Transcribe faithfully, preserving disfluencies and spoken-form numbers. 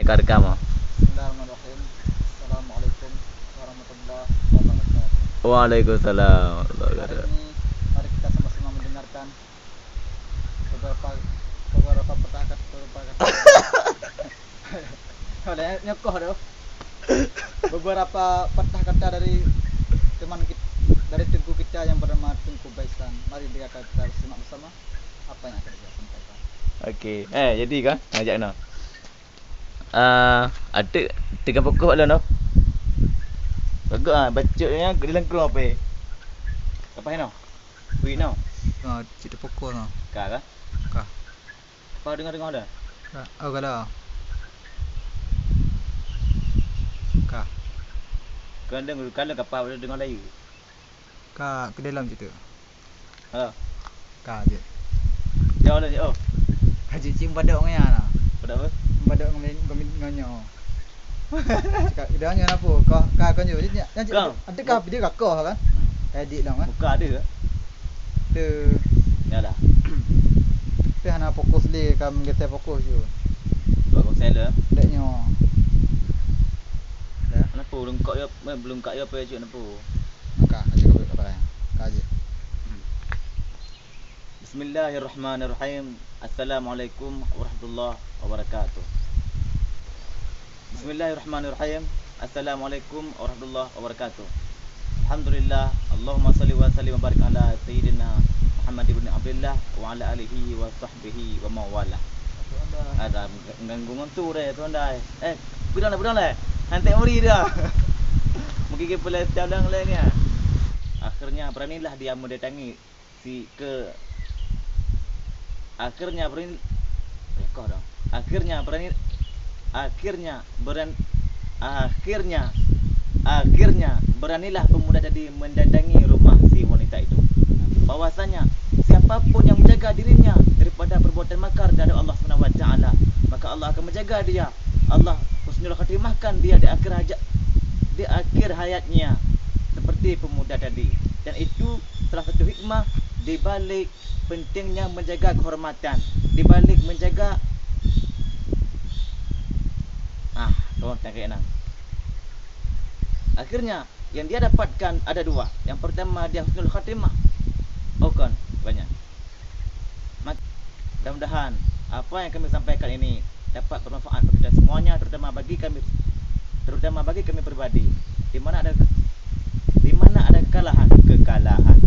Ka rekam, oh. Bismillahirrahmanirrahim. Assalamualaikum warahmatullahi wabarakatuh. Waalaikumsalam warahmatullahi wabarakatuh. Hari ini, mari kita sama-sama mendengarkan beberapa, beberapa patah kat-, beberapa kata. Oleh nyokoh tu. Beberapa patah kata dari teman kit-, dari teungku kita yang bernama Teungku Baisan. Mari kita, kita simak bersama apa yang akan dia sampaikan. Okey. Eh, jadi kan? Ngajak kena. Ah, atuk teungoh pukôh lôn tu. Bagus ah, bacut nya di lengkung apa? Apa ino? Ui no. Ha, cit pukôh no. Ka ka? Ka. Apa dengar-dengar dah? Ka. Oh, ka dah. Ka. Kan dengar, kalau kapal boleh dengar lagi. Ka, ke dalam situ. Halo. Ka je. Jauh dah, oh. Ka je, cium badok ngon ya lah. Badok apa? Badok ngon, ngon, ngon nyo. Cakap, "Ida nyo napa? Kah, ka, ka nyo." Dia, dia, dia, Kang. Ada kah video ka koh kan? Edit dong kan? Buka ada ke? Tu. Nyalah. Tu hana fokus lé, ka meugeutée fokus je. Buat konsel tu, eh? Dek nyo. Dah. Kenapa? Belum kak ya, eh, belum kak ya apa ya, cik, kenapa? Ka, ka je, ka, ka, ka, ka je. Bismillahirrahmanirrahim. Assalamualaikum warahmatullahi wabarakatuh. Bismillahirrahmanirrahim. Assalamualaikum warahmatullahi wabarakatuh. Alhamdulillah. Allahumma salli wa sallim wa barik ala sayyidina Muhammad ibn Abdullah wa ala alihi wa sahbihi wa mawala. Ada ganggu ngon tu deh, tuan dai. Eh, pudong dah, pudong dah. Hantai muri dah. Mungkin kita boleh jalan lain ya. Akhirnya beranilah dia mendatangi si ke, akhirnya berani, eh, kau dong. Akhirnya berani, akhirnya beran-, akhirnya, akhirnya beranilah pemuda tadi mendatangi rumah si wanita itu. Bahwasanya siapapun yang menjaga dirinya daripada perbuatan makar terhadap Allah Subhanahu wa Taala, maka Allah akan menjaga dia. Allah husnul khatimahkan dia di akhir haja-, di akhir hayatnya seperti pemuda tadi. Dan itu salah satu hikmah di balik pentingnya menjaga kehormatan, di balik menjaga, ah, kehormatan keenam. Akhirnya, yang dia dapatkan ada dua. Yang pertama, dia husnul khatimah. Oh, kan, banyak. Mak-, mudah-mudahan apa yang kami sampaikan ini dapat bermanfaat bagi kita semuanya, terutama bagi kami, terutama bagi kami pribadi. Di mana ada, di mana ada kekalahan, kekalahan,